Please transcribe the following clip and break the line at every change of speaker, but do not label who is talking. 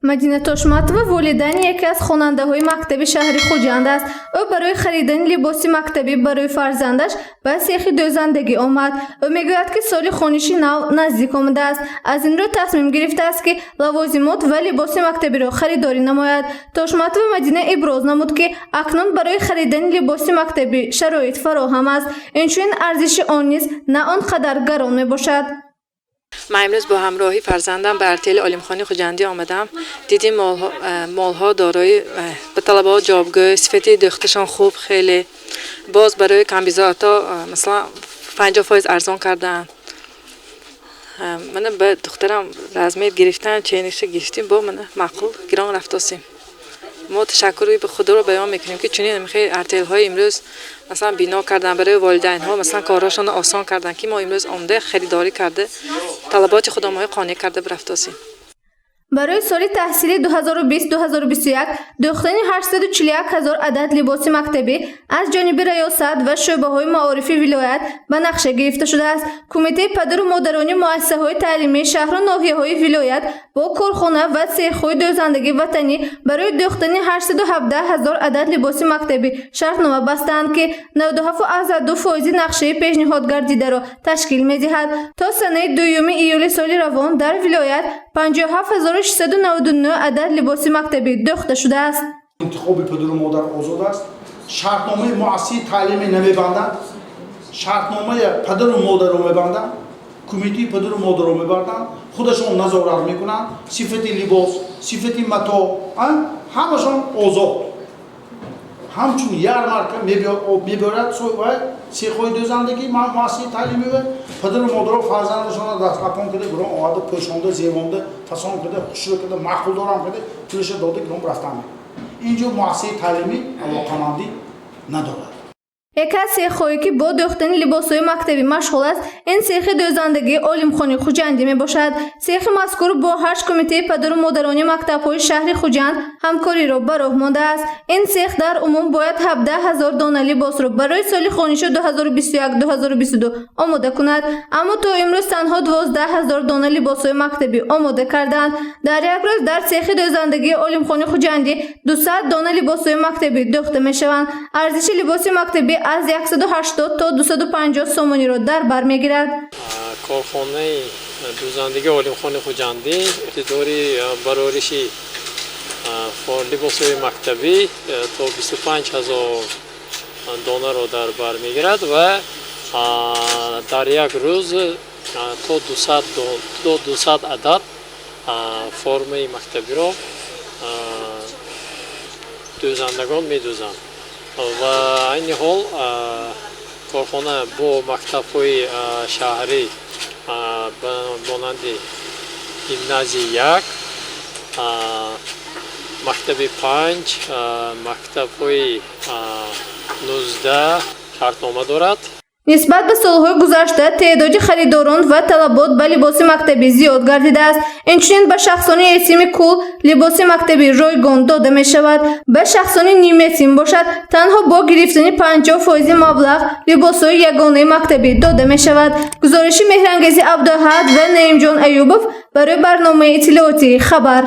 Мадина Тошматова волидайни яке аз хонандаҳои мактаби шаҳри Хуҷанд аст. Ӯ барои харидани либоси мактабӣ барои фарзандаш ба сехи дӯзандагӣ омад. Ӯ мегӯяд, ки соли хониши нав наздик омадааст, аз ин рӯ тасмим гирифтааст, ки лавозимот ва либоси мактабиро харидорӣ намояд. Тошматова Мадина иброз намуд, ки акнун барои харидани либоси мактабӣ шароит фароҳам аст, инчунин арзиши он низ на он қадар гарон мебошад.
Ман имрӯз бо ҳамроҳи фарзандам ба артели Олимхони Хуҷандӣ омадам. Дидим, молҳо дорои ба талабот ҷавобгӯ, сифати дӯхташон хуб хеле. Боз барои камбизоатҳо, масалан, 50% арзон кардаанд. Мана, ба духтарам размер гирифтан, чениша гирифтем, бо мана маъқул гирон рафтосем. Мо ташаккури худоро баён мекунем, ки чунин хел артелҳои имрӯз, масалан, бино кардан, барои волидайнҳо, масалан, корҳошонро осон кардан, ки мо имрӯз омада, харидорӣ карда, талаботи худомоҳӣ қонеъ карда бирафтосем.
Барои соли таҳсили 2020-2021 дӯхтани 841 ҳазор адад либоси мактабӣ аз ҷониби раёсат ва шӯъбаҳои маорифи вилоят ба нақша гирифта шудааст. Кумитаи падару модарони муассисаҳои таълимии шаҳру ноҳияҳои вилоят бо корхона ва сехҳои дӯзандагии ватанӣ барои дӯхтани 817 ҳазор адад либоси мактабӣ шартнома бастаанд, ки 97,2 фоизи нақшаи пешниҳодгардидаро ташкил медиҳад. То санаи 2 июли соли равон дар вилоят 57 699 адад либоси мактабӣ дӯхта шудааст.
Интихоби падару модар озод аст. Шартномаи муассисаи таълимӣ намебандад, шартномаи падару модарро мебанданд, кумитаи падару модарро мебанданд, худашон назорат мекунанд. Сифати либос, сифати матоъ, ҳамашон озод. Ҳамчун ярмарка мебиёрад сехҳои дӯзандагӣ, муассисаи таълимӣ. Падару модаро фарзандашонро дастқапон карда, гирон оварда, пӯшонда, зевонда, фасон карда, хушрӯ карда, маъқулдорам карда, пулаша дода, гирон рафтан мекунад. Инҷо муассисаи таълимӣ алоқамандӣ надорад.
Яке аз сехҳое, ки бо дӯхтани либосҳои мактабӣ машғул аст, ин сехи дӯзандагии Олимхони Хуҷандӣ мебошад. Сехи мазкур бо ҳашт кумитаи падару модарони мактабҳои шаҳри Хуҷанд ҳамкориро ба роҳ мондааст. Ин сех дар умум бояд 17 ҳазор дона либосро барои соли хониши 2021-2022 омода кунад, аммо то имрӯз танҳо 12 ҳазор дона либосҳои мактабӣ омода кардаанд. Дар як рӯз дар сехи дӯзандагии Олимхони Хуҷандӣ 200 дона либосҳои мактабӣ дӯхта мешаванд. Арзиши либоси мактабӣ аз 180 то 250 сомониро дар бар мегирад.
Корхонаи дӯзандагии Олимхони Хуҷандӣ иқтидори барориши либосҳои мактабӣ то 25 ҳазор донаро дар бар мегирад ва дар як рӯз то 200 адад формаи мактабиро дӯзандагон медӯзанд. Ва айни ҳол корхона бо мактабҳои шаҳрӣ монанди гимназияи як, мактаби панҷ, мактабҳои 19 шартнома дорад.
Нисбат ба солҳои гузашта теъдоди харидорон ва талабот ба либоси мактабӣ зиёд гардидааст. Инчунин ба шахсони ятими кул либоси мактабӣ ройгон дода мешавад. Ба шахсони нимятим бошад, танҳо бо гирифтани 50 фоизи маблағ либосҳои ягонаи мактабӣ дода мешавад. Гузориши Меҳрангези Абдуаҳад ва Наимҷон Аюбов барои барномаи иттилоотии «Хабар».